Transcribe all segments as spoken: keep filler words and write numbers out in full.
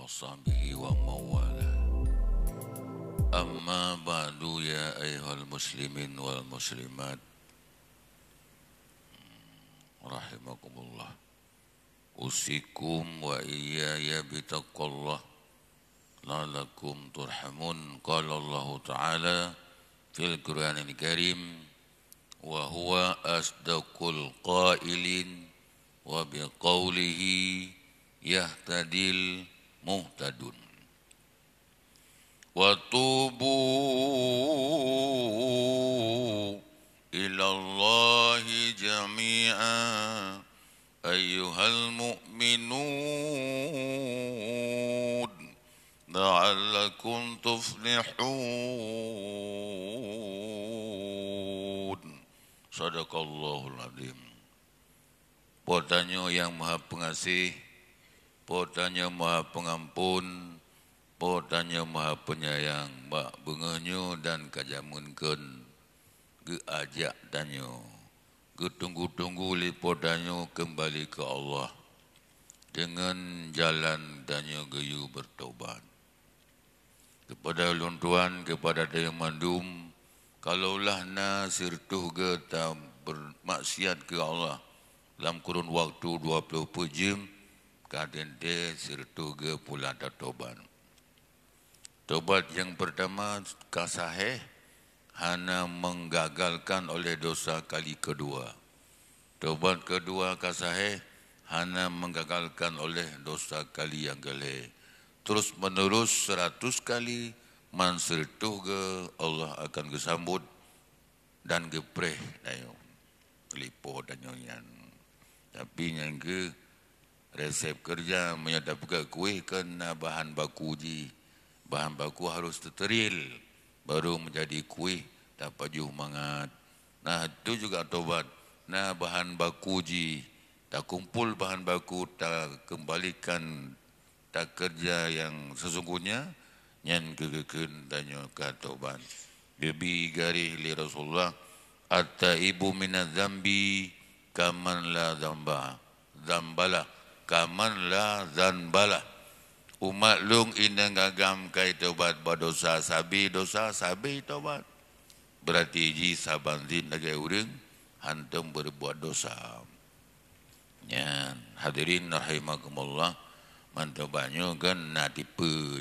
sahbihi wa mawalah. Amma ba'du, ya ayyuhal muslimin wal muslimat, rahimakumullah. Usikum wa iyaya bitaqwallah, la'allakum turhamun. Qala Allahu ta'ala fil Qur'anil Karim, wa huwa asdaqul qailin, wa biqaulihi yahtadil muhtadun. Wa tubu ilallahi jami'a ayyuhal mu'minun la'allakum tuflihun. Sadaqallahul azim. Po tanyoe nyang Maha Peungaséh, Po tanyoe Maha Peungampon, Po tanyoe Maha Peunyayang. Bak beungoh nyoe dan ka jameun kheun geuajak tanyoe, geutunggu-tunggu lé Po tanyoe keumbali keu Allah deungon jalan tanyoe geuyue beutobat. Keupada ulôn tuan, keupada tanyoe mandum, kalaulah na sireutôh geu taber-, maksiat keu Allah lam kurun waktu dua ploh peuet jeuem, ka teuntée sireutôh geu pula tatobat. Tobat nyang peurtama ka saheh, hana menggagalkan oleh dosa kali keudua. Tobat keudua ka saheh, hana menggagalkan oleh dosa kali nyang keulhée. Terus menerus seratus kali, man sireutôh geu Allah akan geusambot dan geupreh tanyoe, lé Po tanyoe nyan. Tapi nyang keu resep keureuja, meunyoe tapeugah kueh kan na bahan baku jih. Bahan baku harus teuteril, baru menjadi kueh tapajoh mangat. Nah, itu juga tobat. Na bahan baku jih, takumpul bahan baku, takeumbalikan takeureuja nyang seusungguhnya, nyan keuh geukheun tanyoe ka tobat. Geubri garéh lé Rasulullah, "At-taibu minadz-dzambi kaman la dzamba, dzambalah, kaman la dzanbalah." Umat lôn inong agam ka tobat bak dosa, sabe dosa, sabe tobat. Beurati jih saban cit lagée ureuëng hantom beureubuat dosa. Nyan, hadirin rahimakumullah, mantong banyoe kan na tipe,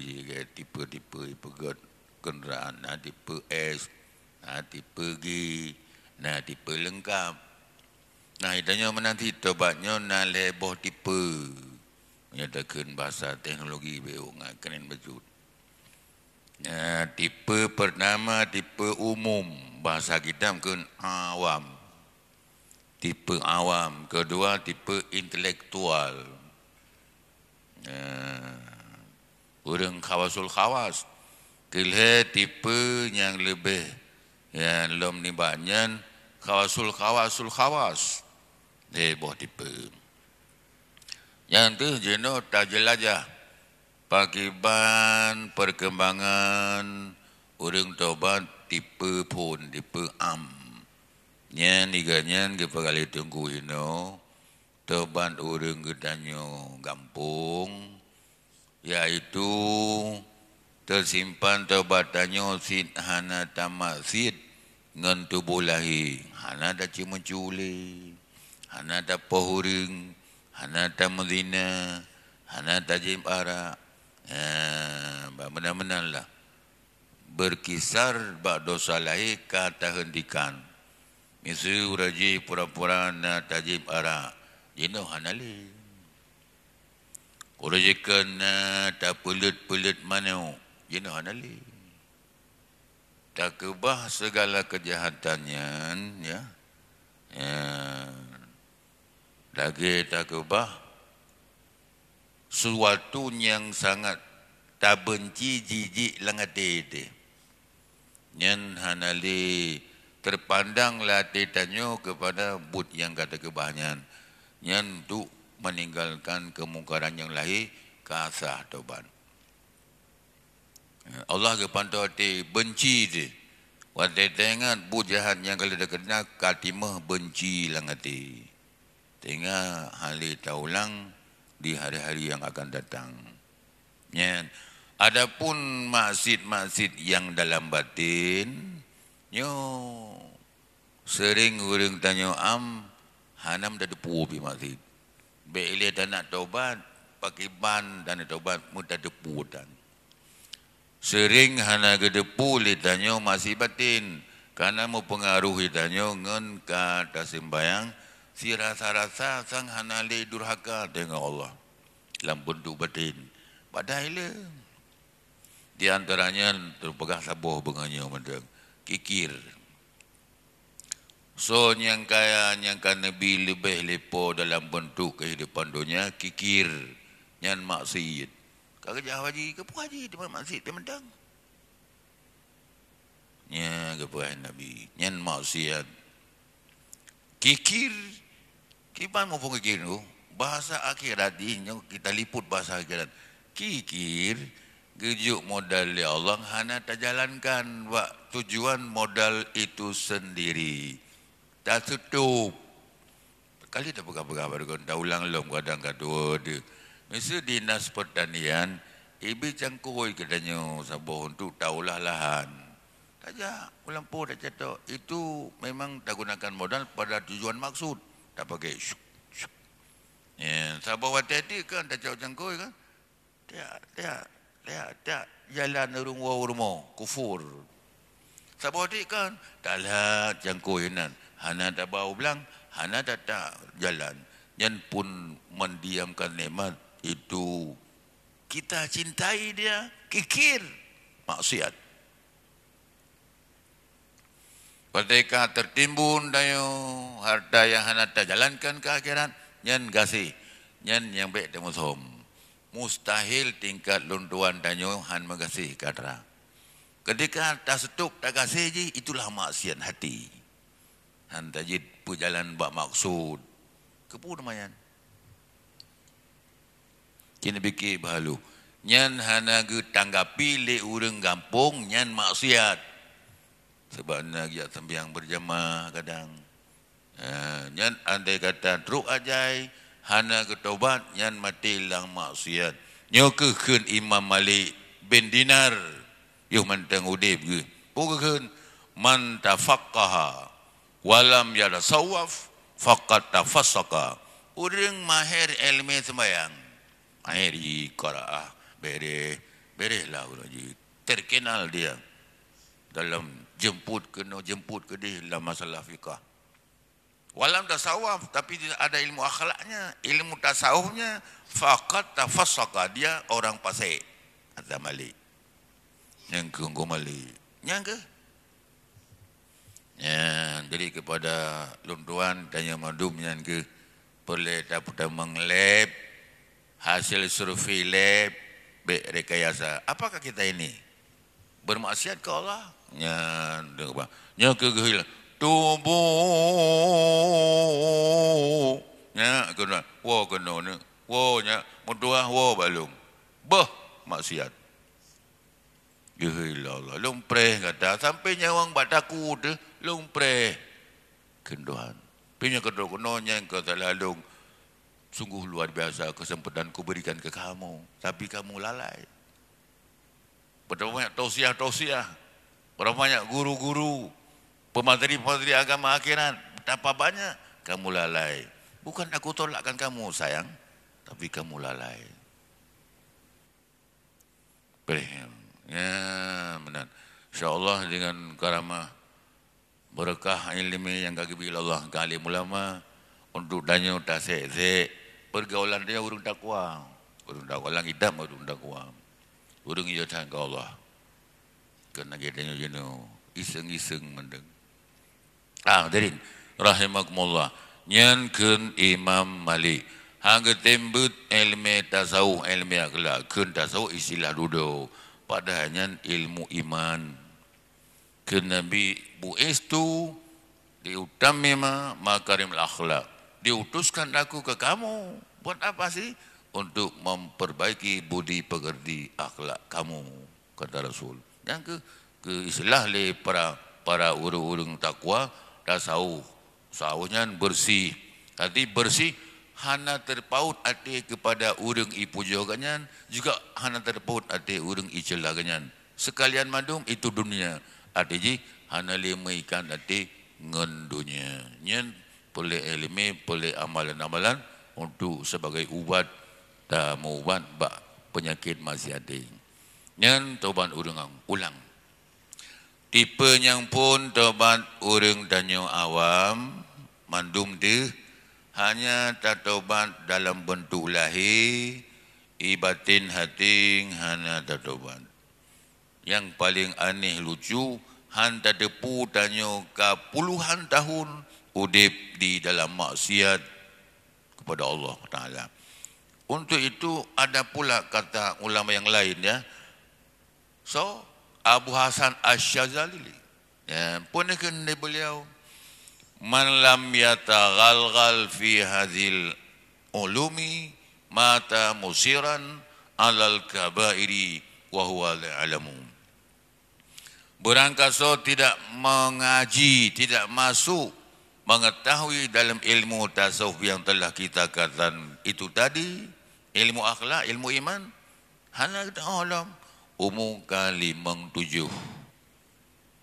tipe-tipe peugét kendaraan, na tipe S, na tipe G, na tipe leungkap. Nah, tanyoe meunan cit tobat nyoe na lhée boh tipe. Meunyoe takheun bahasa teknologi, beu ngat keunan bacut. Nah, tipe pertama, tipe umum, bahasa kitab kheun awam. Tipe awam, keudua tipe intelektual. Nah, ureuëng khawasul khawas. Keulhée tipe nyang leubeh, nyang lom nibak nyan khawasul khawasul khawas. Lhée boh tipe. Nyang teuh jinoe tajeulajah pakiban perkembangan ureuëng tobat tipe phon, tipe am. Nyan, iga nyan geupeugah lé Teungku inoe, tobat ureuëng geutanyoe gampông, yaitu teusimpan tobat tanyoe cit hana tamaksiet ngon tuboh lahé, hana taceumeucue lé, hana tapoh ureuëng, hana tameuzina, hana tajieb arak. Haa, bak meunan-meunan lah. Beukisar bak dosa lahé ka tahentikan. Miseue uroe jih pura-pura na tajieb arak, jinoe hana lé. Uroe jih keu na tapeuleut-peuleut manok, jinoe hana lé. Takeubah sigala keujahatan nyan, ya. Ya. Lagée takeubah suatu nyang sangat tabeunci jijik lam até teuh. Nyan hana lé teupandang lam até tanyoe keupada buet nyang ka takeubah nyan. Nyan untuk meninggalkan keumungkaran nyang lahé ka sah tobat. Allah geupantoe até beunci teuh. Watée taingat buet jahat nyang ka lheueh takeuna ka timoh beunci lam até. Sehingga hana lé taulang di hari-hari nyang akan datang. Nyan. Adapun maksiat-maksiat nyang dalam batin, nyoe seuring ureuëng tanyoe am hana meuteudepu pih maksiat. Bék ilée tanak tobat, pakriban tanak tobat meuteudepu tan. Seuring hana geuteupu lé tanyoe maksiat batin, kareuna meupeungaruhi tanyoe ngon ka taseumbayang, sirasa-rasa sang hana lé durhaka teungoh Allah lam beuntuk batin. Padahai le, di antaranya teupeugah saboh beungoh nyoe mantong, kikir. Soe nyang kaya nyang ka neubi leubeh lé po dalam beuntuk keuhidupan donya, kikir, nyan maksiat. Ka geujak haji, keupeue haji teuma maksiat teumantong? Nya geupeugah Nabi, nyan maksiat. Kikir, kiban muphom kikir tu? Bahasa akhirat jih nyoe kita liput bahasa akhirat. Kikir geujok modal lé Allah hana tajalankan bak tujuan modal itu sendiri. Tateutob. Kali tapeugah-peugah baru kon taulang lom kadang ka dua deh. Miseue dinas pertanian, ibi cangkôi geutanyoe saboh untuk taulah lahan. Tajak, ulang po tacatok. Itu memang tagunakan modal pada tujuan maksud. Tapakai syuk, syuk. Ya, saboh watée ti kan tacok cangkôi kan. Tiak, tiak, tiak, tiak. Jalan ureuëng woe u rumoh, kufur. Saboh ti kan, talat cangkôi nan. Hana tabau blang, hana tata jalan. Nyan pun mendiamkan nikmat itu. Kita cintai dia, kikir, maksiat. Ketika tertimbun dayu harta yang hana tajalankan ke akhirat, nyan gaséh, nyan nyang bék teumusom. Mustahil tingkat lôn tuan tanyoe han meugaséh katra. Ketika taseutup tagaséh jih, itulah maksiat hati. Han tajeuet peujalan bak maksud. Keupeue teuma nyan? Keuneuk pike bahalu. Nyan hana geutanggapi lé ureuëng gampông, nyan maksiat. Sebab na geujak sambiang beurjamaah kadang. Ha, nyan andai kata trok ajai, hana geutobat, nyan maté lam maksiat. Nyoe kheueh kheun Imam Malik bin Dinar. Yoh mantong udeb geuh. Peue geukheun, "Man tafaqqaha wa lam yatasawwaf faqad tafassaqa." Ureuëng mahé iéleumé seumbayang, mahé di qiraah, bereh, bereh lah ureuëng jih. Terkenal dia dalam jemput keunoe, jemput keudeh lam masalah fikah. Walam tasawuf, tapi tidak ada ilmu akhlaknya, ilmu tasawufnya, faqad tafassaqa, dia orang fasik, kata Malik. Nyang keu Teungku Malik. Nyang keu? Ya, jadi kepada lôn tuan, tanya mandum nyang keu perlu tapeutamong lab, hasil survei lab, bék rekayasa. Apakah kita ini? Bermaksiat ke Allah? Nyan, nyan keu geuhil. Tubu. Nyan keunoe, woe keunoe ni. Woe nyan, meutuah woe bak lôn. Beuh, maksiat. Geuhil Allah. Lôn preh gata, sampai nyawöng bak takue teuh, lôn preh. Kheun Tuhan. Pi nyoe keudroe keunoe nyang keu salah lôn. Sungguh luar biasa kesempatan kuberikan ke kamu, tapi kamu lalai. Betapa banyak tausiah-tausiah, betapa banyak guru-guru, pemateri-pemateri agama akhirat, betapa banyak kamu lalai. Bukan aku tolakkan kamu, sayang, tapi kamu lalai. Boleh. Ya, benar. Insya Allah dengan karamah, berkah ilmu yang ka geubri Allah ke alim ulama, untuk tanyoe tasek-sek pergaulan dia ureuëng takwa. Ureuëng takwa, lam kitab ureuëng takwa. Ureuëng iya that keu Allah. Keunan lagée tanyoe jinoe, iseng-iseng mantong. Ah, hadirin rahimakumullah. Nyan kheun Imam Malik. Han geutem beuet ilmu tasawuf, ilmu akhlak. Kheun tasawuf istilah dudoe. Padahai nyan ilmu iman. Kheun Nabi, "Bu'istu liutammima makarimul akhlak." Diutuskan aku ke kamu. Buat apa sih? Untuk memperbaiki budi pekerti akhlak kamu, kata Rasul. Nyang keu, keu istilah lé para, para ureuëng-ureuëng takwa, tasawuf. Tasawuf nyan bersih. Arti bersih, hana teupaôt até keupada ureuëng ipujoe geuhnyan, juga hana teupaôt até ureuëng icela geuhnyan. Seukalian mandum itu dunia, até jih hana lé meuikan até ngon dunia. Nyan peureulée iéleumé, peureulée amalan-amalan untuk sebagai ubat, tameuubat bak peunyakét masie até. Nyan tobat ureuëng ulang. Tipe nyang phon tobat ureuëng tanyoe awam, mandum deuh hanya tatobat dalam beuntuk lahé, i batén haté hana tatobat. Nyang paleng aneh lucu, han tateupeue tanyoe ka puluhan tahun udeb di dalam maksiat kepada Allah Taala. Untuk itu ada pula kata ulama yang lain, ya. So, Abu Hasan Asy-Syadzali. Ya, peue kheun lé beliau, "Man lam yataghalghal fi hadzil ulumi mata musiran alal kabairi wa huwa la ya'lamu." Beurangkasoe tidak mengaji, tidak masuk mengetahui dalam ilmu tasawuf yang telah kita katakan itu tadi, ilmu akhlak, ilmu iman, hana geutanyoe lom, umu ka limong tujoh,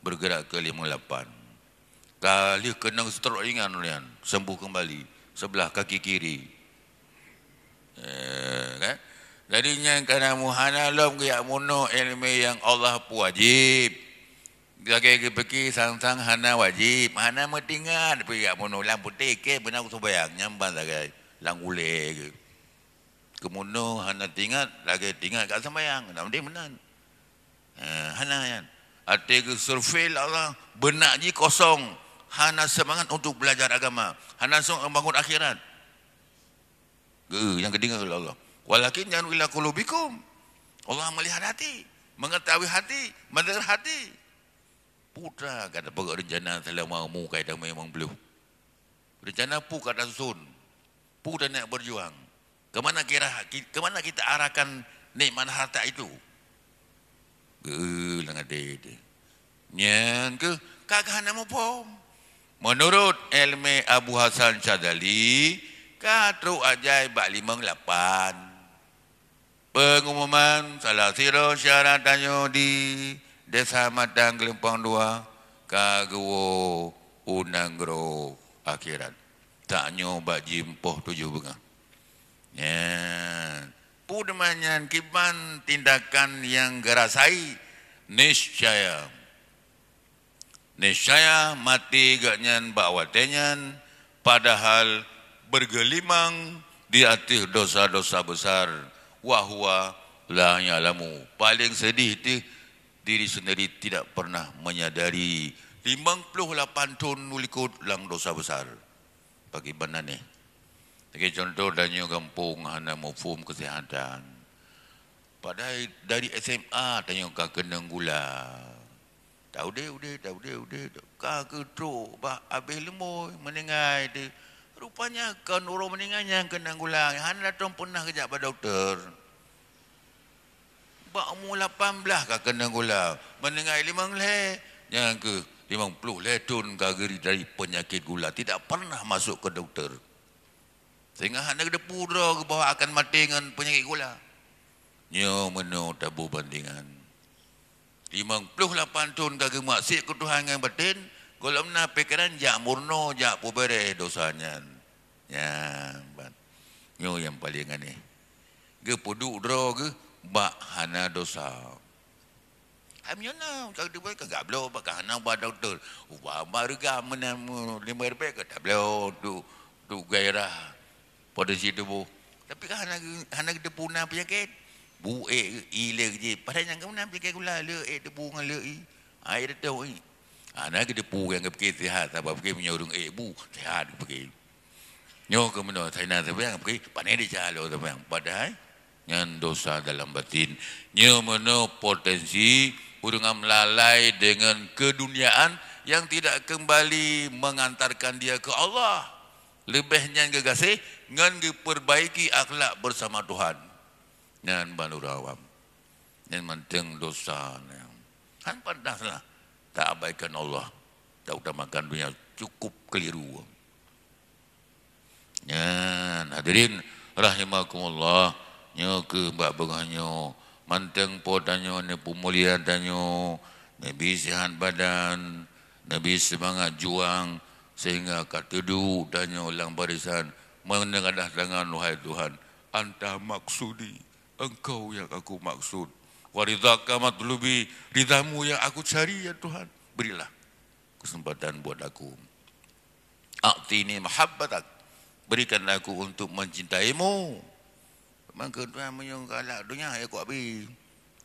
bergerak ke limong lapan. Ka lheueh keunong stroke ringan nyan, sembuh kembali, sebelah kaki kiri. Eh, kan? Jadi nyan kana mu hana lom geujak meunoe iéleumé nyang Allah peuwajéb. Lagée geupike sang-sang hana wajéb, hana meutingat pih jak meunoe lam putéh kée beuna sumbayang, nyan ban sagai lam ulée geuh. Keumeunoe hana tingat, lagée tingat ka sumbayang, hana meunan. Eh, hana nyan. Até geusurvei lé Allah, beunak jih kosong, hana seumangat untuk beulajar agama, hana seumangat bangun akhirat. Geu, nyang geudeungoe lé Allah. "Walakin yanzuru ila qulubikum." Allah melihat hati, mengetahui hati, mendengar hati. Peue ka tapeugah rencana seulama umu ka tamong limong ploh? Rencana peue ka tasusun? Peue taneuk beujuang? Kemana kira, kemana kita arahkan nikmat harta itu? Geu, lam até teuh. Nyan keuh ka hana muphom. Meunurot iéleumé Abu Hasan Syadzali, ka trok ajai bak limong lapan. Peungumuman salah sidroe syedara tanyoe di Desa Matang Geulumpang Dua ka geuwoe u nanggroe akhirat. Tanyoe bak jimpoh tujoh beungoh. Nyan. Peue teuma nyan kiban tindakan nyang geurasai? Niscaya. Niscaya maté gobnyan bak watée nyan, padahal bergelimang di ateueh dosa-dosa besar, wa huwa la ya'lamu. Paléng seudeh teuh diri sendiri tidak pernah menyadari limong ploh lapan thon u likot lam dosa besar. Pakriban aneh. Lagée cuntoh, tanyoe gampông hana muphom keuseuhatan. Padahai dari S M A tanyoe ka keunong gula. Taudeb-udeb, taudeb-udeb, ka keutrok bak abéh leumo meuninggai teuh. Rupanya kon uroe meuninggai nyang keunong gula, hana tom peunah geujak bak dokto. Bak umu lapan blaih ka keunong gula, meuninggai limong lhée, nyan keuh limong ploh lhée thon ka geuri dari peunyakét gula, tidak pernah masuk ke dokter. Sehingga hana geuteupeue droe geuh bahwa akan maté ngon peunyakét gula. Nyoe meunoe tabu bandingan. Limong ploh lapan thon ka geumaksiat keu Tuhan ngon baten, gohlom na pikeran jak meurunoe, jak peubeuréh dosa nyan. Nyan ban. Nyoe nyang paleng aneh. Geupeuduek droe geuh bak hana dosa. Hai meunyoe na, ka teupeu ka gabloe bak ka hana ubat dokto. Ubat baru ga meunan limong ribèe ka tabloe untuk, untuk gairah potensi tuboh. Tapi ka hana, hana geuteupeue na peunyakét. Bu ék i lé jih. Padahai nyang ka meunan peunyakét gula, le ék tebu ngon le i. Ai teuteuh i. Hana geuteupeue nyang geupike sihat, sabab pike meunyoe ureuëng ék bu, sihat pike. Nyoe keuh meunoe, saina teubiang, pike pane desya lôn teubiang. Padahai nyan dosa dalam batin. Nyoe meunoe potensi ureuëng nyang lalai dengan keduniaan yang tidak kembali mengantarkan dia ke Allah. Leubeh nyan geugaséh ngon geupeurbaiki akhlak bersama Tuhan. Nyan ban ureuëng awam. Nyan mantong dosa nyan. Han pantas lah taabaikan Allah, tautamakan dunia, cukup keliru. Nyan, hadirin rahimakumullah, nyoe keuh bak beungoh nyoe, mantong po tanyoe neupeumulia tanyoe, neubi sihat badan, neubi seumangat juang, sehingga ka teuduek tanyoe lam barisan meuneugadah tangan, wahai Tuhan, Anta maksudi, Engkau yang aku maksud. Wa ridhaka matlubi, ridhamu yang aku cari, ya Tuhan. Berilah kesempatan buat aku. A'tini mahabbatak, berikan aku untuk mencintaimu. Maka Tuhan meunyoe galak donya, ya kuat bi.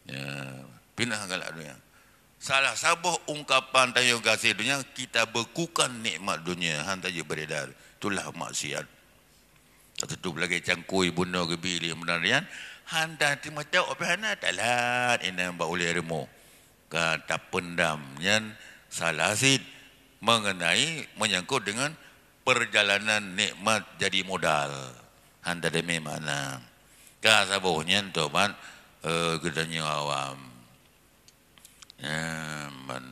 Ya, pinah galak donya. Salah saboh ungkapan tanyoe gaséh donya, kita bekukan nikmat dunia, han tajeuet beredar. Itulah maksiat. Tatutup lagée cangkui bunoe geubi lé meunan nyan, han tateumeucok pih hana talat inong bak ulée rumoh. Ka tapendam nyan salah cit mengenai menyangkut dengan perjalanan nikmat jadi modal. Han tadeungoe makna. Ka saboh nyan tobat, eh, geutanyoe awam. Nyan ban.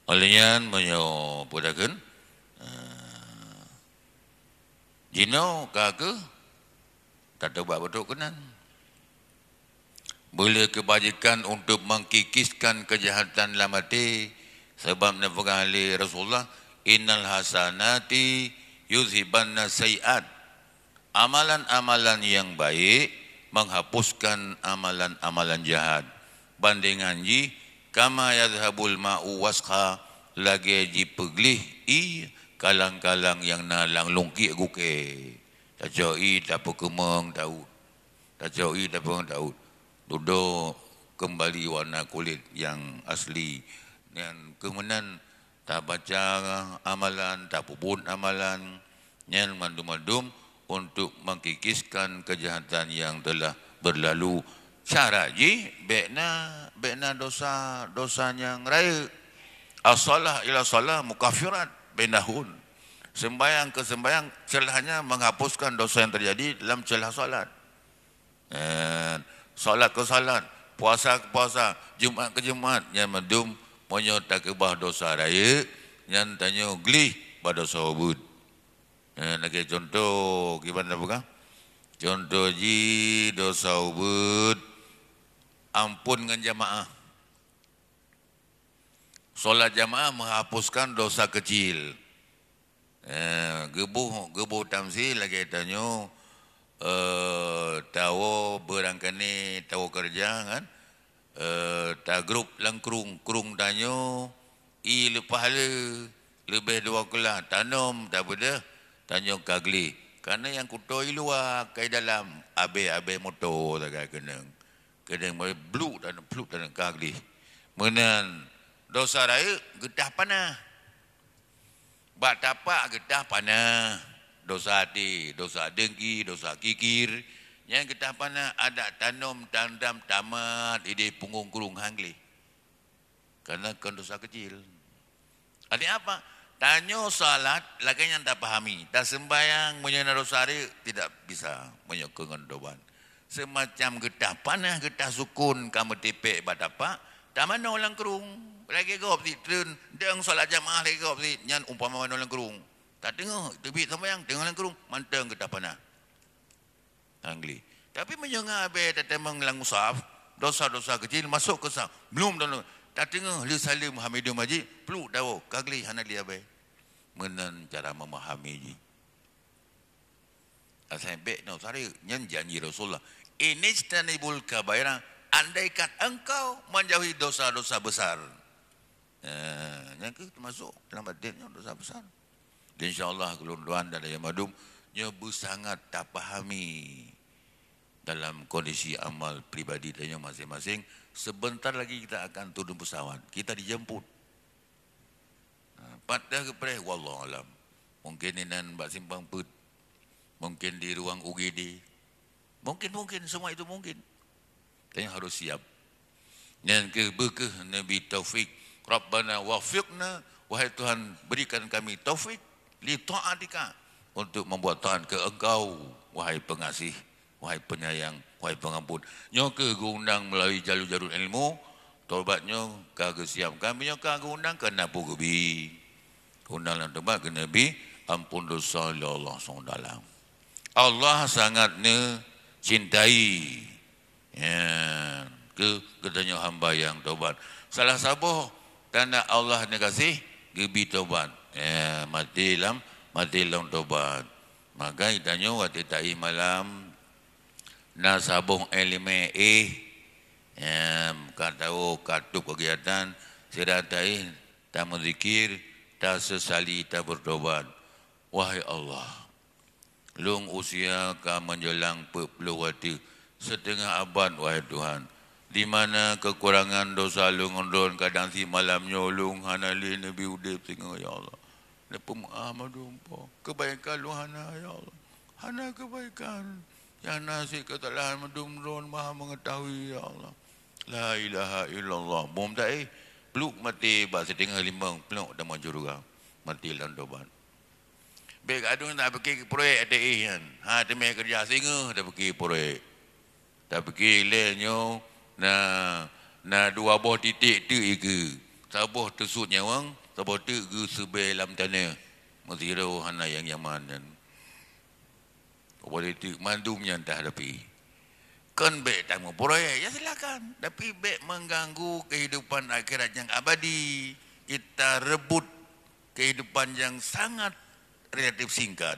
Oleh nyan meunyoe peue takheun, eh, jinoe ka keuh tatobat beutôi keunan. Boleh kebajikan untuk mengkikiskan kejahatan lam até, sebab neupeugah lé Rasulullah, "Innal hasanati yuzhibanna sayyi'at." Amalan-amalan yang baik menghapuskan amalan-amalan jahat. Bandingan jih, kama yadhhabul ma'u waskha, lagée jipeugleh ie kalang-kalang nyang na lam lungkiek gukée. Tacok ie tapeukeumong daun. Tacok ie tapeukeumong daun. Dudoe keumbali warna kulét nyang asli. Nyan keuh meunan tabaca amalan, tapeubuet amalan, nyan mandum-mandum untuk mengkikiskan kejahatan yang telah berlalu. Syarat jih, bék na, bék na dosa, dosa nyang rayeuk. As-shalah ila shalah mukaffirat bainahun. Sembahyang ke sembahyang, celahnya menghapuskan dosa yang terjadi dalam celah salat. Eh, salat ke salat, puasa ke puasa, Jumat ke Jumat, nyan mandum meunyoe takeubah dosa rayeuk, nyan tanyoe gleh bak dosa ubeut. Eh, lagée contoh, kiban tapeugah? Contoh jih dosa ubeut, ampôn ngon jamaah. Solat jamaah menghapuskan dosa kecil. Eh, geuboh, geuboh tamsil lagée tanyoe, eh, tawoe beurangkane tawoe keureuja kan, eh, tagrôp lam krueng, krueng tanyoe ie leupah le, leubeh dua kulah, tanom, tabeudôh, tanyoe ka gleh. Kareuna nyang kuto ie luwa, ka ie dalam, abée-abée moto sagai keunong. Keunong bluk dan bluk dan ka gleh. Meunan, dosa rayeuk geutah panah. Bak tapak geutah panah. Dosa até, dosa deungki, dosa kikir. Nyang geutah panah adak tanom tandam tamat idéh punggong krueng han gleh. Karena kon dosa kecil. Artinya apa? Tanyoe salat lagée nyang tapahami. Taseumbahyang meunyoe na dosa rayeuk tidak bisa meunyoe keu ngon tobat. Seumacam geutah panah, geutah sukon ka meutipék bak tapak, tamanoe lam krueng. Lagée gob sit treun, deueng salat jamaah lagée gob sit, nyan umpama manoe lam krueng. Tateungoh teubiet seumbahyang, teungoh lam krueng, mantong geutah panah. Han gleh. Tapi meunyoe ngon abée tatamong lam saf, dosa-dosa kecil masok keu saf. Belum tateungoh, tateungoh lheueh saleuem hamidum haji, pluk tawoe, ka gleh hana lé abée. Meunan cara memahami jih. Asai bék na dosa rayeuk, nyan janji Rasulullah. "Inijtanibul kabaira, andaikan engkau menjauhi dosa-dosa besar." Eh, nyan keuh teumasok dalam hadis nyoe dosa besar. Dan insya Allah, keulôn tuan dan ayah madum, nyoe beusangat tapahami dalam kondisi amal pribadi tanyoe masing-masing. Sebentar lagi kita akan turun pesawat. Kita dijemput. Ha, pat teuh geupreh, wallahu alam. Mungkin inan bak simpang peuet. Mungkin di ruang U G D. Mungkin, mungkin, semua itu mungkin. Tanyoe harus siap. Nyan keuh beukeuh neubi taufik. Rabbana wafiqna, wahai Tuhan, berikan kami taufik, li taatika, untuk membuat taat ke Engkau, wahai pengasih, wahai penyayang, wahai pengampun. Nyoe keuh geuundang melalui jalur-jalur ilmu, tobat nyoe ka geusiap. Kami nyoe ka geuundang keu na peue geubi. Geuundang lam tobat keu neubi ampun dosa lé Allah subhanahu wa taala. Allah sangat neucintai, ya, keu geutanyoe hamba nyang tobat. Salah saboh tanda Allah neugaséh, geubri tobat. Ya, maté lam, maté lam tobat. Maka geutanyoe watée taéh malam, na saboh iéleumé éh, ya, ka tao, ka tôb keugiatan, sira taéh, tameuzikir, taseusali, tabeurtobat. Wahai Allah, lôn usia ka meujolang peuet ploh watée, siteungoh abad, wahai Tuhan. Di mana keukurangan dosa lôn ngon droen, kadang simalam nyoe lôn hana lé neubi udeb singoh, ya Allah. Neupeumaáh mandum po. Keubaikan lôn hana, ya Allah. Hana keubaikan. Nyang na cit keusalahan mandum droen Maha Meungeutahui, ya Allah. La ilaha illallah. Bom taéh, pluek maté bak siteungoh limong, pluek tamong syeuruga. Maté lam tobat. Bék gadôh tapike keu proyek até éh nyan. Ha, teumé keureuja singoh tapike proyek. Tapike ilée nyoe na, na dua boh titék teuk ikeue. Saboh teusut nyawöng, saboh teuk geuseubée lam tanoh. Meusidroe hana nyang nyaman nyan. Politik mandum nyan tahadapi. Kon bék tameuproyek, ya silakan. Tapi bék mengganggu kehidupan akhirat yang abadi. Kita rebut kehidupan yang sangat relatif singkat.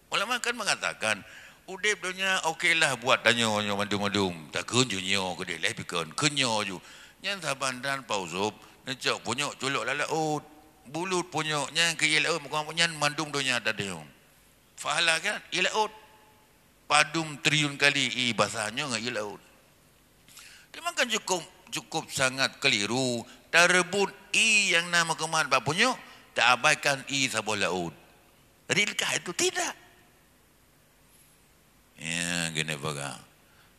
Ulama kan mengatakan, udeb donya okelah buat tanyoe nyoe mandum-mandum. Takheun ju nyoe keudeh lé pikon, keu nyoe ju. Nyan saban dan Pak Usup, neucok punyok culok lam laôt. Bulut punyok nyan keu ié laôt, meukawan nyan mandum donya tadi. Pahala kan? Ié laôt. Padum triliun kali ié basa nyoe ngon ié laôt. Teuma kan cukup, cukup sangat keliru tarebut ié nyang na meukeumah bak punyok, taabaikan ié saboh laôt. Rilkah itu tidak. Ya, gini baga.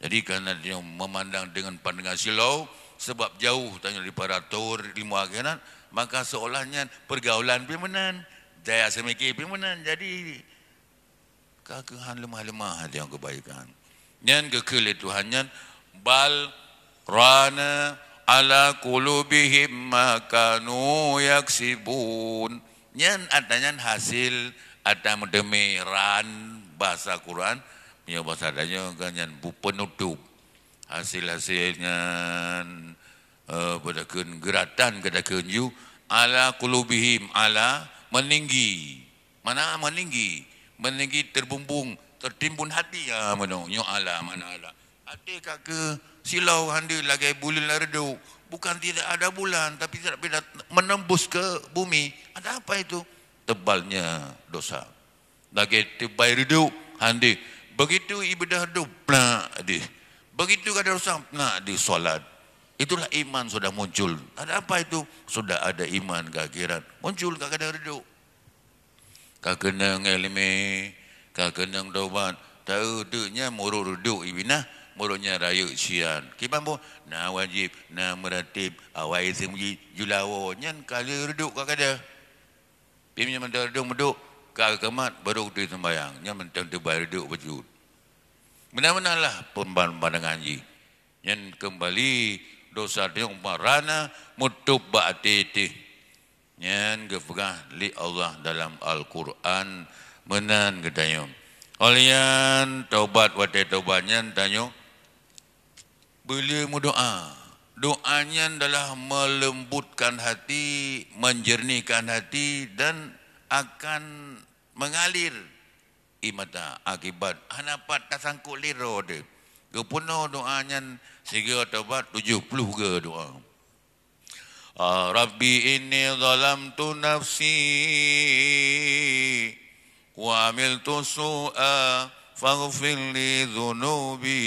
Jadi, karena dia memandang dengan pandangan silau, sebab jauh tanya daripada tower ilmu akhirat, maka seolah nyan pergaulan pih meunan, gaya seumike pih meunan. Jadi, ka keuhan leumah-leumah hati nyang keubaikan. Nyan geukheun lé Tuhan nyan, "Bal rana ala qulubihim ma kanu yaksibun." Nyan atra nyan hasil atra meuteumé ran basa Quran, meunyoe basa tanyoe kan nyan bu-, penutup. Hasil-hasil nyan, eh, peue takheun, geuratan keu takheun ju, ala qulubihim, ala, meninggi. Mana meninggi? Meninggi terbumbung, tertimbun hati, ah, meunoe. Nyoe ala, mana ala. Até ka keu silau hande lagée buleuen lam reudôk. Bukan tidak ada bulan, tapi tidak bisa menembus ke bumi. Ada apa itu? Tebalnya dosa. Lagée teubai reudôk, hande. Begitu ibadah reudôk, plak deh. Begitu kada dosa, plak deh salat. Itulah iman sudah muncul. Ada apa itu? Sudah ada iman ke akhirat. Muncul ka kada reudôk. Ka keunong iéleumé, ka keunong tobat. Taeu teuk nyan murot reudôk ibinah, murot nyan rayeuk sian. Kiban boh, na wajéb, na meuratib, awai seumeujih, julawo, nyan ka lheueh reudôk ka kada. Pih nyan mantong reudôk meudôk, ka geumat, barô teuh seumbahyang. Nyan mantong teubai reudôk bacut. Meunan-meunan lah peumban-, pandangan jih. Nyan keumbali dosa teuh umpama rana meutôb bak até teuh. Nyan geupeugah lé Allah dalam Al-Qur'an meunan geutanyoe. Óh lheueh nyan tobat, watée tobat nyan tanyoe beuleu meudoá. Doá nyan adalah melembutkan hati, menjernihkan hati dan akan mengalir ie mata akibat hana pat tasangkot lé droe teuh. Geupeunoh doá nyan sigoe tobat tujoh ploh goe doá. Ah, Rabbi inni zalamtu nafsi wa amiltu su'a faghfir li dzunubi.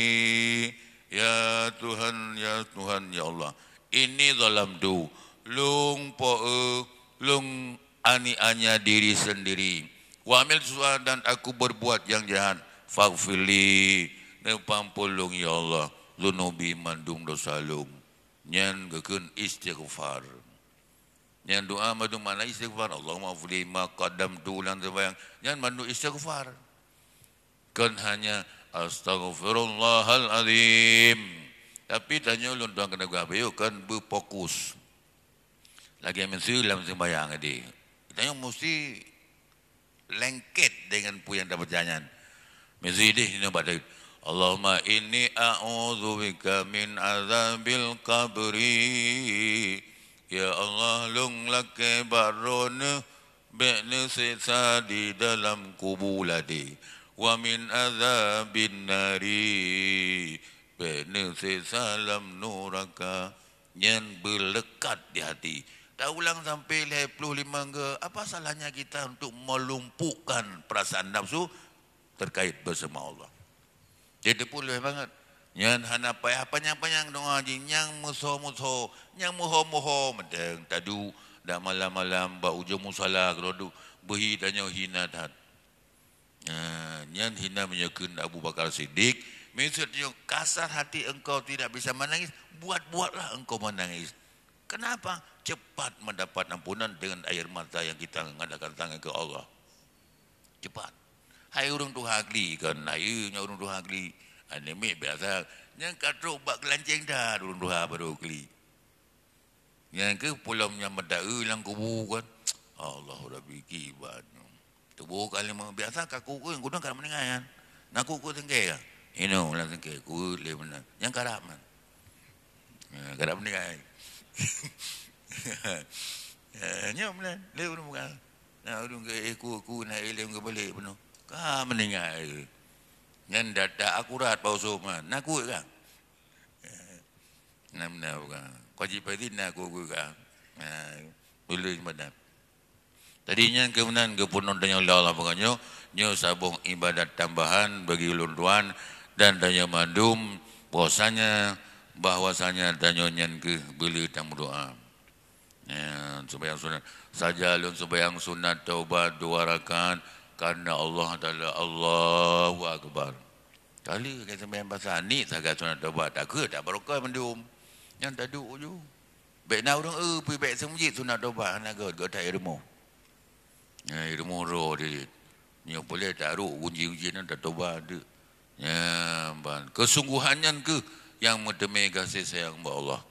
Ya Tuhan, ya Tuhan, ya Allah. Inni zalamtu, lôn po-, lôn aniaya diri sendiri. Wa amiltu su'a, dan aku berbuat yang jahat. Faghfir li, neupeuampôn lôn, ya Allah, dzunubi, mandum dosa lôn. Nyan geukheun istighfar. Nyan doá mandum makna istighfar. Allahumma ghfirli ma qaddamtu lam seumbahyang. Nyan mandum istighfar. Kon hanya astaghfirullahal azim. Tapi tanyoe lôn tuan keuneuk geuhabéh kon beufokus. Lagée miseue lam seumbahyang tadi. Tanyoe musti lengket dengan peue nyang tabaca nyan. Meusideh nyoe bak Daud. Allahumma inni a'udzubika min azabil qabri. Ya Allah, lôn lakée bak Droeneuh bék neuseksa di dalam kubu ladé. Wa min azabin nari, bék neuseksa lam nuraka. Nyan beuleukat di hati. Taulang sampai lhée ploh limong go, apa salahnya kita untuk melumpuhkan perasaan nafsu terkait bersama Allah? Jadi pun lebih banget. Nyan hana payah panyang-panyang doa jih, nyang musoh-musoh, nyang muho-muho, mantong taduek dak malam-malam bak ujong musala keudroe duek, beuhi tanyoe hina that. Nah, nyan hina meunyoe kheun Abu Bakar Siddiq, maksud nyoe, kasar hati engkau tidak bisa menangis, buat-buatlah engkau menangis. Kenapa? Cepat mendapat ampunan dengan air mata yang kita ngadakan tangan ke Allah. Cepat. Hai ureuëng tuha kli kan, hai nyoe ureuëng tuha kli. Aneuk miet biasa, nyang ka trok bak keulanceng that ureuëng tuha baru kli. Nyang keuh pulom nyang meudaeu lam kubu kan. Allahu Rabbi kiban. Tuboh kalimah biasa ka kukeue, kudang ka meuninggai kan. Na kukeue sengke kan. Inoe lam sengke, kukeue lé meunan. Nyang karab man. Ha, karab meuninggai. Eh, nyoe meunan, lé ureuëng bukan. Na ureuëng ke, eh, kukeue na ilém ke balik penuh. Ka meuninggai. Nyan data akurat Pak Usop man. Na kukeue kan. Nah, meunan bukan. Kau cit pasti na kukeue kan. Ha, ulun meunan. Jadi nyan keuh meunan geupeurunoe tanyoe lé Allah, makajih nyoe, nyoe saboh ibadat tambahan bagi ulôn tuan dan tanyoe mandum bahwasanya, bahwasanya tanyoe nyan keuh beuleueh tameudoa. Ya, sumbayang sunat. Saja lôn sumbayang sunat taubat dua rakaat karena Allah Taala. Allahu Akbar. Kali ka sumbayang basa ni sagai sunat taubat, takheun tak barokah mandum. Nyan taduek ju. Bék na ureuëng eu pih bék seumujit sunat taubat hana göt, göt that i rumoh. Nyan i rumoh droe dit. Nyoe puléh tarok gunji-gunji nyan tatobat deuk. Nyan ban. Keusungguhan nyan keuh nyang meuteumé gaséh sayang bak Allah.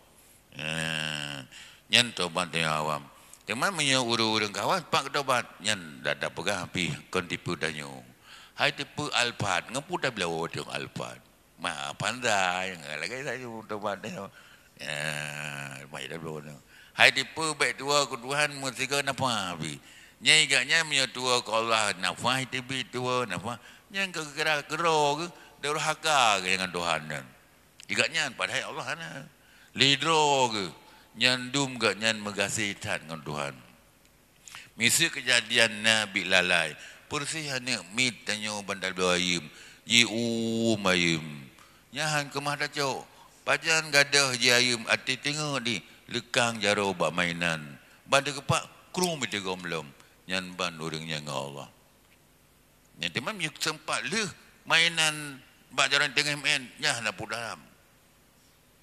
Nyan, nyan tobat nyang awam. Teuma meunyoe ureuëng-ureuëng kawan pat geutobat, nyan dak tapeugah pih kon tipe tanyoe. Hai tipe Alphard, ngon peue tabloe teuh Alphard. Ma pandai, lagée saja tobat nyoe. Ya, mai dah bloe nyoe. Hai tipe bék tuwoe keu Tuhan meusigoe nafah pih. Nyan i gobnyan meunyoe tuwoe keu Allah nafah, teubiet tuwoe nafah. Nyan keu kira keudroe geuh, durhaka geuh ngon Tuhan nyan. I gobnyan padahai Allah hana. Lé droe geuh, nyan dum gobnyan meugaséh that ngon Tuhan. Miseue keujadian na biet lalai, peureuseh aneuk miet tanyoe ban tabloe ayeuem, jiuem ayeuem. Nyan han keumah tacok, pajan gadôh jiayeuem até teungeut di leukang jaroe bak mainan. Ban teukeupak, krueng meuteugom lom, nyan ban ureuëng nyan ngon Allah. Nyan teuma meunyoe seumpat lheueh mainan bak jaroe teungoh meu'en, nyan hana peue dalam.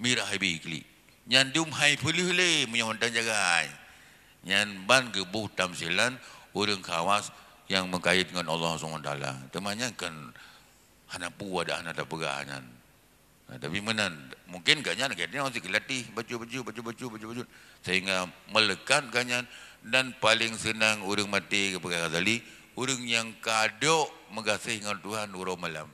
Mirah ibi klik. Nyan dum hai peuleueh lé meunyoe mantong jagai. Nyan ban geuboh tamsilan ureuëng khawas nyang meukait ngon Allah Subhanahu Wa Taala. Teuma nyan kan hana peue dak hana tapeugah nyan. Nah, tapi meunan, mungkin gobnyan lagée nyoe sikeulatih bacut-bacut, bacut-bacut, bacut-bacut, sehingga meulekat gobnyan dan paléng seunang ureuëng maté geupeugah Ghazali, ureuëng nyang ka dok meugaséh ngon Tuhan uroe malam.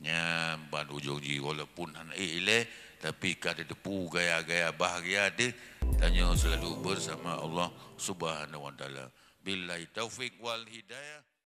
Nyan ban ujong jih, walaupun hana ék ilée, tapi ka tateupeue gaya-gaya bahgia teuh tanyoe seulalu bersama Allah Subhanahu Wa Taala. Billahi taufik wal hidayah.